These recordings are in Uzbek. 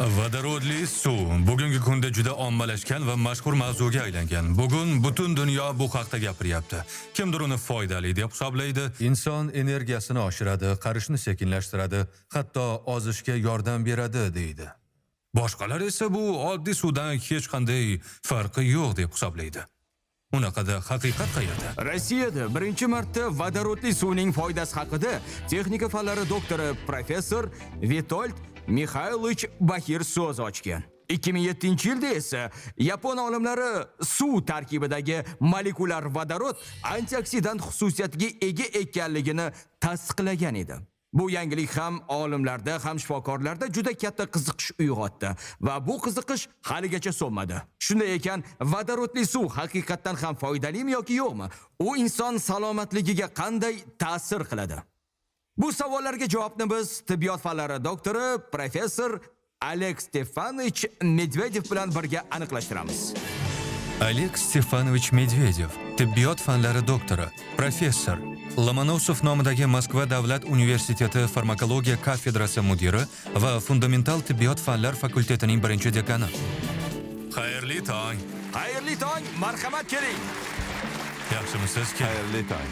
Vodorodli suv bugungi kunda juda ommalashgan va mashhur mavzuga aylangan. Bugun butun dunyo bu haqda gapiryapti. Kimdir uni foydali deb hisoblaydi. Inson energiyasini oshiradi, qarishni sekinlashtiradi, hatto ozishga yordam beradi deydi. Boshqalar esa bu oddiy suvdan hech qanday farqi yo'q deb hisoblaydi. Unaqada haqiqat qayerda? Rossiyada birinchi marta vodorodli suvning foydasi haqida texnika fanlari doktori professor Vitold Mixaylovich Bahir so'z ochgan. 2007-yilda esa yapon olimlari suv tarkibidagi molekulyar vodorod antioksidant xususiyatiga ega ekanligini tasdiqlagan edi. Bu yangilik ham olimlarda, ham shifokorlarda juda katta qiziqish uyg'otdi va bu qiziqish haligacha so'nmadi. Shunday ekan, vodorodli suv haqiqatdan ham foydalimi yoki yo'qmi? U inson salomatligiga qanday ta'sir qiladi? Bu savollarga javobni biz tibbiyot fanlari doktori professor Oleg Stefanovich Medvedev bilan birga aniqlashtiramiz. Oleg Stefanovich Medvedev, tibbiyot fanlari doktori, professor, Lomonosov nomidagi Moskva davlat universiteti farmakologiya kafedrasi mudiri va fundamental tibbiyot fanlar fakultetining birinchi dekani. Xayrli tong. Xayrli tong, marhamat, keling. Yaxshimisiz? Xayrli tong.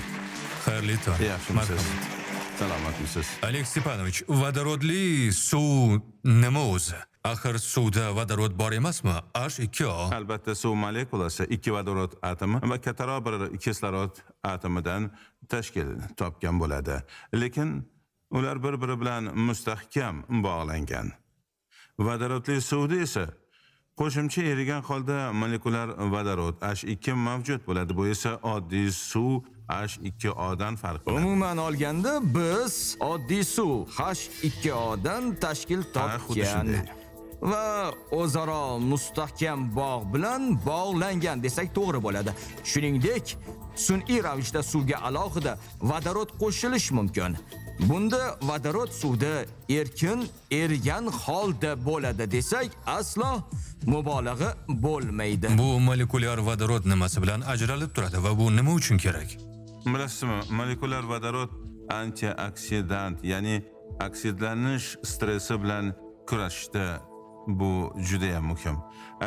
Xayrli tong. Yaxshimisiz? Marhamat. Salomatmisiz? Oleg Stepanovich, vodorodli suv nima o'zi? Axir suvda vodorod bor emasmi? H2O. Albatta, suv molekulasi ikki vodorod atomi va kattaroq bir kislorod atomidan tashkil topgan bo'ladi. Lekin ular bir-biri bilan mustahkam bog'langan. Vodorodli suvda esa qo'shimcha erigan holda molekulyar vodorod H2 mavjud bo'ladi. Bu esa oddiy suv H2O dan farq qiladi. Umuman olganda, biz oddiy suv H2O dan tashkil Ha, xuddi topgan shunday. va o'zaro mustahkam bog' bilan bog'langan desak to'g'ri bo'ladi. Shuningdek, sun'iy ravishda suvga alohida vodorod qo'shilishi mumkin. Bunda vodorod suvda erkin erigan holda bo'ladi desak, aslo mubolag'a bo'lmaydi. Bu molekulyar vodorod nimasi bilan ajralib turadi va bu nima uchun kerak? Bilasizmi, molekulyar vodorod antioksidant, ya'ni oksidlanish stressi bilan kurashishda bu juda ham muhim.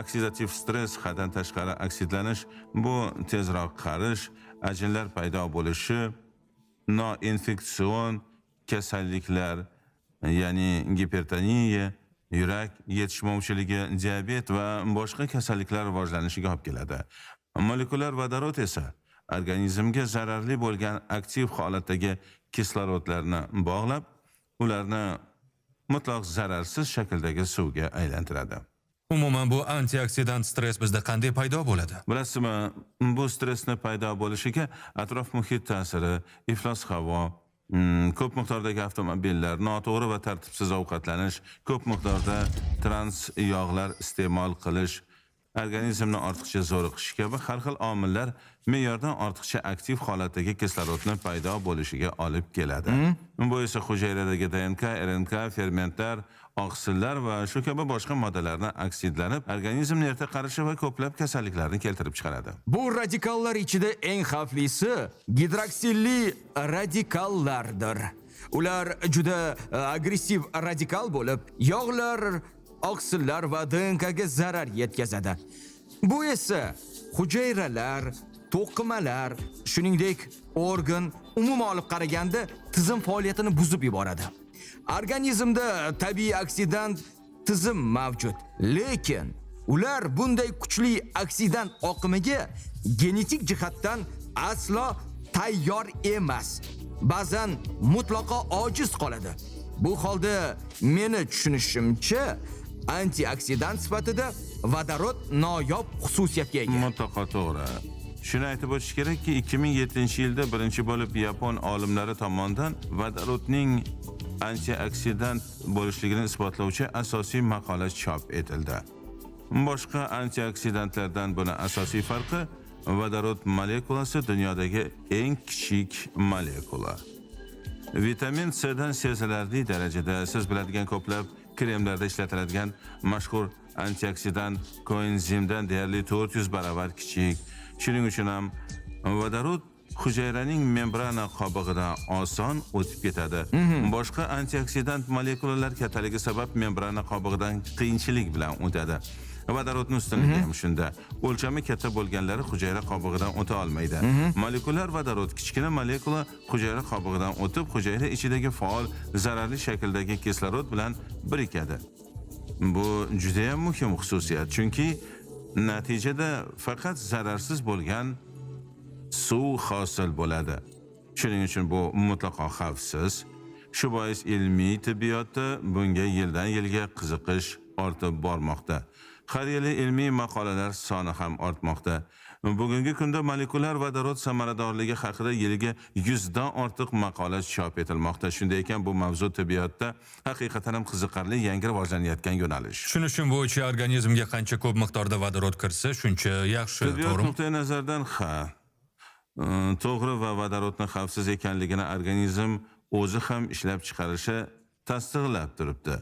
Oksidativ stress haddan tashqari oksidlanish bu tezroq qarish, ajinlar paydo bo'lishi, noinfeksion kasalliklar, ya'ni gipertoniya, yurak yetishmovchiligi, diabet va boshqa kasalliklar rivojlanishiga olib keladi. Molekulyar vodorod esa organizmga zararli bo'lgan aktiv holatdagi kislorodlarni bog'lab, ularni mutlaq zararsiz shakldagi suvga aylantiradi. Umuman, bu antioksidant stress bizda qanday paydo bo'ladi? Bilasizmi, bu stressni paydo bo'lishiga atrof muhit ta'siri, iflos havo, ko'p miqdordagi avtomobillar, noto'g'ri va tartibsiz ovqatlanish, ko'p miqdorda trans yog'lar iste'mol qilish, organizmni ortiqcha zo'riqish kabi har xil omillar me'yordan ortiqcha aktiv holatdagi kislorodni paydo bo'lishiga olib keladi. Bu esa hujayradagi DNK, RNK, fermentlar, oqsillar va shu kabi boshqa moddalarni oksidlanib, organizmni erta qarishi va ko'plab kasalliklarni keltirib chiqaradi. Bu radikallar ichida eng xavflisi gidroksilli radikallardir. Ular juda agressiv radikal bo'lib, yog'lar, oqsillar va DNKga zarar yetkazadi. Bu esa hujayralar, to'qimalar, shuningdek organ, umuman olib qaraganda tizim faoliyatini buzib yuboradi. Organizmda tabiiy oksidant tizim mavjud, lekin ular bunday kuchli oksidant oqimiga genetik jihatdan aslo tayyor emas. Ba'zan mutlaqo ojiz qoladi. Bu holda meni tushunishimcha, antioksidant sifatida vodorod noyob xususiyatga ega. Mutlaqo to'g'ri. Shuni aytib o'tish kerakki, 2007-yilda birinchi bo'lib yapon olimlari tomonidan vodorodning antioksidant bo'lishligini isbotlovchi asosiy maqola chop etildi. Boshqa antioksidantlardan buni asosiy farqi vodorod molekulasi dunyodagi eng kichik molekula. Vitamin C dan sezilarli darajada, siz biladigan ko'plab kremlarda ishlatiladigan mashhur antioksidant koenzimdan deyarli 400 barobar kichik. Shuning uchun ham vodorod hujayraning membrana qobig'idan oson o'tib ketadi. Boshqa antioksidant molekulalar kattaligi sabab membrana qobig'idan qiyinchilik bilan o'tadi. Vodorodning ustunligi ham shunda. O'lchami katta bo'lganlari hujayra qobig'idan o'ta olmaydi. Molekulyar vodorod kichkina molekula hujayra qobig'idan o'tib, hujayra ichidagi faol zararli shakldagi kislorod bilan birikadi. Bu juda ham muhim xususiyat, chunki natijada faqat zararsiz bo'lgan suv hosil bo'ladi. Shuning uchun bu mutlaqo xavfsiz. Shu bois ilmiy tibbiyotda bunga yildan yilga qiziqish ortib bormoqda. Har yili ilmiy maqolalar soni ham ortmoqda. Bugungi kunda molekulyar vodorod samaradorligi haqida yiliga 100 dan ortiq maqola chop etilmoqda. Shunday ekan, bu mavzu tibbiyotda haqiqatan ham qiziqarli yangi rivojlanayotgan yo'nalish. Tushunishim bo'yicha, organizmga qancha ko'p miqdorda vodorod kirsa, shuncha yaxshi, Tibbiyot to'g'rimi? nuqtai nazaridan ha. To'g'ri va vodorodni xavfsiz ekanligini organizm o'zi ham ishlab chiqarishi tasdiqlab turibdi.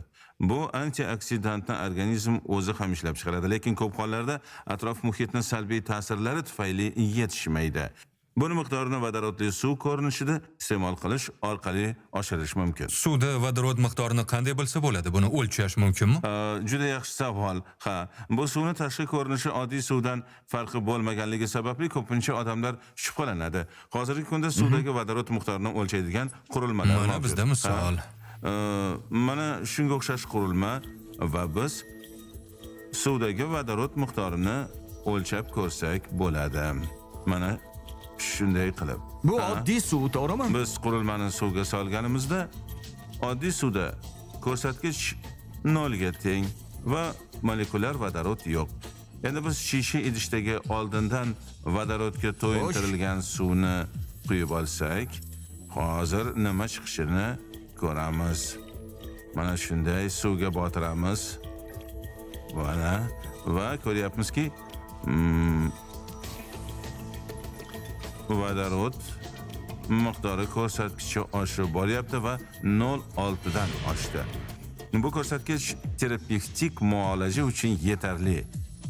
Bu antioksidantni organizm o'zi ham ishlab chiqaradi, lekin ko'p hollarda atrof muhitning salbiy ta'sirlari tufayli yetishmaydi. Buni miqdorini vodorodli suv ko'rinishida iste'mol qilish orqali oshirish mumkin. Suvda vodorod miqdorini qanday bilsa bo'ladi? Buni o'lchash mumkinmi? Juda yaxshi savol. Ha, bu suvni tashqi ko'rinishi oddiy suvdan farqi bo'lmaganligi sababli ko'pincha odamlar shubhalanadi. Hozirgi kunda suvdagi vodorod miqdorini o'lchaydigan qurilmalar Mana mavjud. bizda misol. Ha. Mana shunga o'xshash qurilma va biz suvdagi vodorod miqdorini o'lchab ko'rsak bo'ladi. Mana shunday qilib. Bu oddiy suv, to'g'rimi? Biz qurilmani suvga solganimizda oddiy suvda ko'rsatkich nolga teng va molekulyar vodorod yo'q. Endi biz shisha idishdagi oldindan vodorodga to'yintirilgan suvni quyib olsak, hozir nima chiqishini ko'ramiz. Mana shunday suvga botiramiz. Mana va ko'ryapmizki, vodorod miqdori ko'rsatkichi oshib boryapti va 0,6 dan oshdi. Bu ko'rsatkich terapevtik muolaja uchun yetarli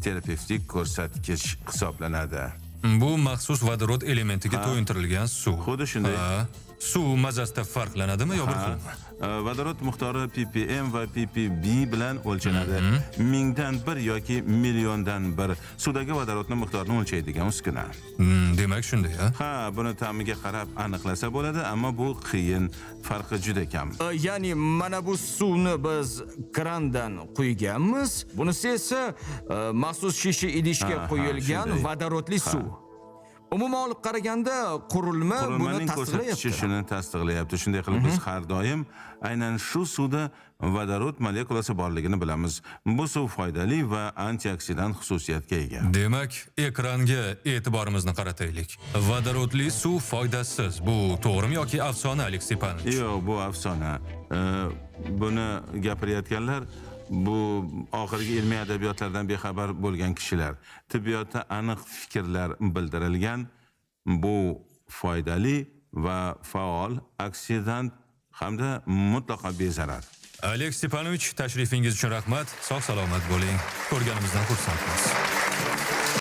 terapevtik ko'rsatkich hisoblanadi. Bu maxsus vodorod elementiga to'yintirilgan suv. Xuddi shunday. Ha. Suv mazasida farqlanadimi yo bir xilmi? Vodorod miqdori ppm va ppb bilan o'lchanadi. Mingdan bir yoki milliondan bir suvdagi vodorodni miqdorini o'lchaydigan uskuna. Demak shunday, ha? Ha, buni ta'miga qarab aniqlasa bo'ladi, ammo bu qiyin, farqi juda kam. Ya'ni mana bu suvni biz krandan quyganmiz. Bunisi esa maxsus shisha idishga Ha, ha, quyilgan shunday. vodorodli suv. Umuman olib qaraganda, qurilma buni Qurilmaning ko'rsatkichi tasdiqlayapti. shuni tasdiqlayapti. Shunday qilib, biz har doim aynan shu suvda vodorod molekulasi borligini bilamiz. Bu suv foydali va antioksidant xususiyatga ega. Demak, ekranga e'tiborimizni qarataylik. Vodorodli suv foydasiz. Bu to'g'rimi yoki afsona, Aleksey Stepanovich? Yo'q, bu afsona. Buni gapirayotganlar bu oxirgi ilmiy adabiyotlardan bexabar bo'lgan kishilar. Tibbiyotda aniq fikrlar bildirilgan. Bu foydali va faol oksidant hamda mutlaqo bezarar. Oleg Stepanovich, tashrifingiz uchun rahmat. Sog' salomat bo'ling. Ko'rganimizdan xursandmiz.